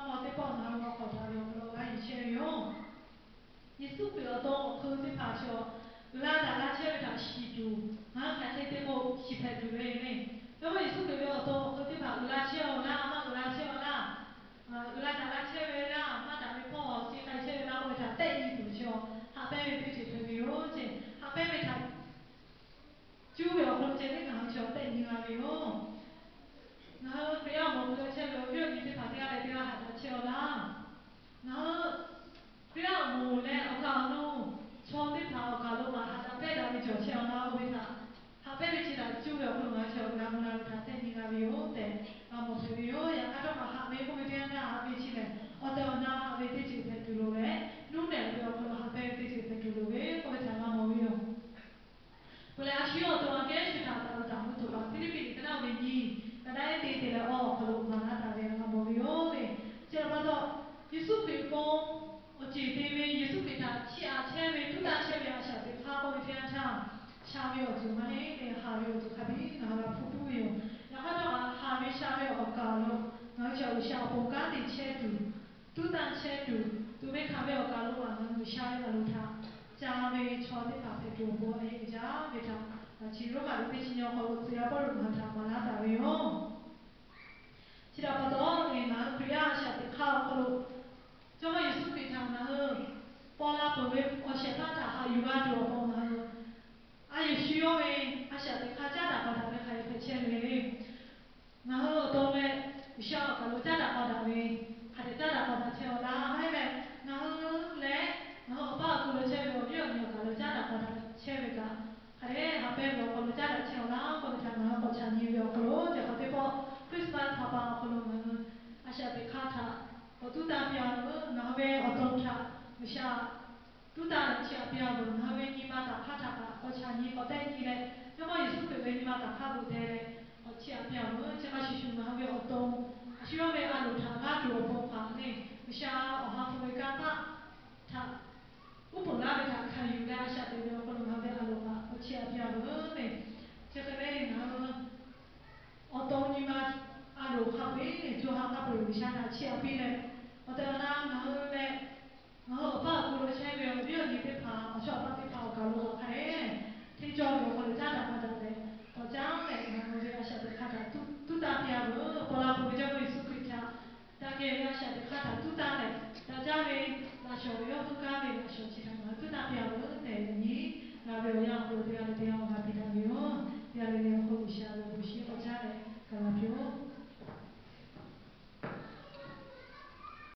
Awˬ teˇ pawˆ ngaˬ hui awˬ hk'awꞈ htaꞈ ve awˬ hk'aw lo g'a yuˬ chehˇ ve yoˬ. Yeˍsuˆ Hkriꞈ awˬ to awˬ hk'eun teˇ hpaˍ chaw uiˍ la daꞈ la chehˇ ve htaꞈ shiˍ tuˬ, ngaˬ hui hk'aˬ hk'e te k'o shiˍ hpehꞈ tuˬ ve le. Yaꞈ hk'aˇ Yeˍsuˆ Hkriꞈ ve awˬ to awˬ hk'eun teˇ hpaˍ uiˍ la chehˇ-aw laˇ, maˇ uiˍ la chehˇ-aw laˇ, uiˍ la daꞈ la chehˇ ve laˇ, maˇ daꞈ ve hpawˇ awˬ suh k'ai chehˇ ve laˇ k'oˆ ve htaꞈ tehˆ nyi tuˬ chi-a, haꞈ pehnˇ ve teˇ ceuˬ hpehꞈ ve yoˬ ce. Haꞈ pehnˇ ve htaꞈ cuˇ ve awˬ hk'aw lo ceh teˇ hpaˍ-a chi-a tehˆ nyi g'a ve yoˬ. Ngaˬ hui Hkriꞈ yaˇ awˬ moˍ hk'aw lo chehˇ ve awˬ viˉ awˬ nyi teˇ hpaˍ teˇ g'aˇ leh teˇ g'aˇ haꞈ daꞈ chehˇ-aw laˇ. Ngaˬ hui Hkriꞈ yaˇ awˬ moˍ leh awˬ kaˍ awˬ nu chaw teˇ hpaˍ awˬ kaˍ lo kaꞈ haꞈ daꞈ pehnˇ daꞈ ve cawˬ chehˇ-aw laˇ k'oˆ ve htaꞈ, haꞈ pehnˇ ve chi htaꞈ cuˇ ve awˬ hk'aw lo ngaˬ hui chaw uiˍ la mvuh la ve htaꞈ tehˆ nyi g'a ve yoˬ tehꞈ g'a mawˬ hpehꞈ ve yoˬ. Yaꞈ hk'aˇ htawˇ kaꞈ haꞈ ve k'oˆ ve teˇ yanˇ htaˇ haꞈ ve chi lehˬ, awˬ tehˬ awˬ na haꞈ ve teˇ ceuˬ hpehꞈ tuˬ loˍ leh, nuˇ nehˬ ve awˬ hk'aw lo haꞈ pehnˇ ve teˇ ceuˬ hpehꞈ tuˬ loˍ ve k'oˆ ve htaꞈ g'a mawˬ ve yoˬ. Peuˬ leh, a shu yawˇ awˬ to aꞈ kehˉ shu htaꞈ taˍ lo taˍ mvuh tuˬ kaꞈ, Hpiˇliˇpiˆ liꞈ ka naˆ ve nyiˇ, ka naˆ ehˉ te te leh awˬ hk'aw lo maˍ laˇ taˍ ve g'a mawˬ ve yoˬ le. Chi htaꞈ pa taw, Yeˍsuˆ Hkriꞈ pon awˬ ceˬ te ve, Yeˍsuˆ Hkriꞈ htaꞈ chiˇ aꞈ chehˇ ve, tuˉ tanˇ chehˇ ve a shaꞈ teꞈ hk'aˇ k'oˆ ve teˇ yanˇ htaˇ, sha ve awˬ ceuˬ maˇ heˆ leh, haˍ ve awˬ ceuˬ hk'a biˇ ngaˬ hui g'a hpuˇ tuˉ ve yoˬ. Yaꞈ hk'aˇ htawˇ kaꞈ, haˍ ve sha ve awˬ kaˍ lo ngaˬ hui chaw G'uiˬsha awˬ pon kanˉ te chehˇ tuˬ, tuˉ tanˇ chehˇ tuˬ, tuꞈ ve hkanˍ ve awˬ kaˍ lo kaꞈ ngaˬ hui G'uiˬsha ve a loˍ htaꞈ ca ve chaw teˇ hpaˍ hpehꞈ tuˬ awˬ pon a yeˇ uiˍ jaˇ ve htaꞈ, chi Roˉmaꞈ liꞈ teˇ chi nyi awˬ hk'aw lo tcuh yaˇ Pawˇluꞈ ngaˬ hui htaꞈ maˍ laˇ taˍ ve yoˬ. Chi htaꞈ pa taw, ngaˬ hui Hkriꞈ yaˇ a shaꞈ teꞈ hk'aˇ awˬ hk'aw lo, Jawˇmawˇ Yeˍsuˆ Hkriꞈ htaꞈ ngaˬ hui paw la peuˬ ve awˬ shehˍ hpaˇ htaꞈ haꞈ yuˬ g'a tuˬ awˬ pon ngaˬ hui a yeˬ shu yawˇ ve a shaꞈ teꞈ hk'aˇ caˉ daꞈ k'aw daꞈ ve hk'a yehˬ hpehꞈ chehˇ ve le. Ngaˬ hui awˬ to leh G'uiˬsha awˬ kaˍ lo caˉ daꞈ k'aw daꞈ ve, hk'a dehꞈ caˉ daꞈ k'aw daꞈ chehˇ-aw laˇ. Maˇ heˆ leh, ngaˬ hui leh ngaˬ hui awˬ paˇ awˬ ku lo chehˇ ve awˬ viˉ awˬ nyi awˬ kaˍ lo caˉ daꞈ k'aw daꞈ chehˇ ve kaꞈ, hk'a dehꞈ haꞈ pehnˇ ve awˬ hk'aw lo caˉ daꞈ chehˇ-aw laˇ k'oˆ ve htaꞈ ngaˬ hui k'awꞈ chaꞈ nyi ve awˬ hk'aw lo, teˇ hk'awꞈ teˇ pawˆ Christmas hk'a pa awˬ hk'aw lo ngaˬ hui a shaꞈ teꞈ hk'aˇ htaꞈ k'awꞈ tuˉ tanˇ piˇ-a veuˬ. Ngaˬ hui ve awˬ to htaꞈ G'uiˬsha tuˉ tanˇ leh chiˇ aꞈ piˇ-a veuˬ. Ngaˬ hui ve nyi ma taˍ hk'aˇ htaꞈ kaꞈ k'awꞈ chaꞈ nyi k'awꞈ tehˆ nyi leh, Jawˇmawˇ Yeˍsuˆ Hkriꞈ ve nyi ma taˍ hk'aˇ bvuhꞈ deh leh k'awꞈ chiˇ aꞈ piˇ-a veuˬ. Chi hk'a shuˍ shuˍ ngaˬ hui ve awˬ to a shu yawˇ ve a loˍ htaꞈ g'aˇ tuˬ awˬ pon hk'aˬ le, G'uiˬsha awˬ ha hpu ve kanˇ paˆ htaꞈ uˉ peunˍ laˇ ve htaꞈ hkanˍ yuˬ leh a shaꞈ teꞈ ve awˬ hk'aw lo ngaˬ hui ve a loˍ htaꞈ k'awꞈ chiˇ aꞈ piˇ-a veuˬ le. Chi hk'e le, ngaˬ hui awˬ to nyi ma a loˍ hk'a peu-eˬ co ha k'a peu-eˬ G'uiˬsha htaꞈ chiˇ aꞈ piˇ leh, awˬ tehˬ awˬ na ngaˬ hui leh ngaˬ hui awˬ paˇ awˬ ku lo chehˇ ve awˬ viˉ awˬ nyi teˇ hpaˍ, awˬ chawˇ awˬ paˇ teˇ hpaˍ awˬ kaˍ lo kaꞈ hk'a dehꞈ hteˇ cawˇ ve awˬ hk'aw lo caˉ daꞈ k'aw daꞈ leh, k'awꞈ caˉ leh ngaˬ hui ve a shaꞈ teꞈ hk'aˇ htaꞈ tuˉ tanˇ piˇ-a veuˬ. Paw la peuˬ ve Jawˇmawˇ Yeˍsuˆ Hkriꞈ htaꞈ taˇ geh ve a shaꞈ teꞈ hk'aˇ htaꞈ tuˉ tanˇ leh, daꞈ jaˇ ve laꞈ shawˍ ve yawˇ hui kanˉ ve laꞈ shawˍ chi htaꞈ ngaˬ hui tuˉ tanˇ piˇ-a veuˬ tehꞈ, yaꞈ nyi ngaˬ ve awˬ yanˇ awˬ hk'aw lo teˇ g'aˇ leh teˇ g'aˇ awˬ g'a piˇ daꞈ ve yoˬ. Teˇ g'aˇ leh teˇ g'aˇ awˬ hk'aw lo G'uiˬsha ve awˬ bon shinˉ k'awꞈ caˉ leh gaˬ la piˇ-oˆ.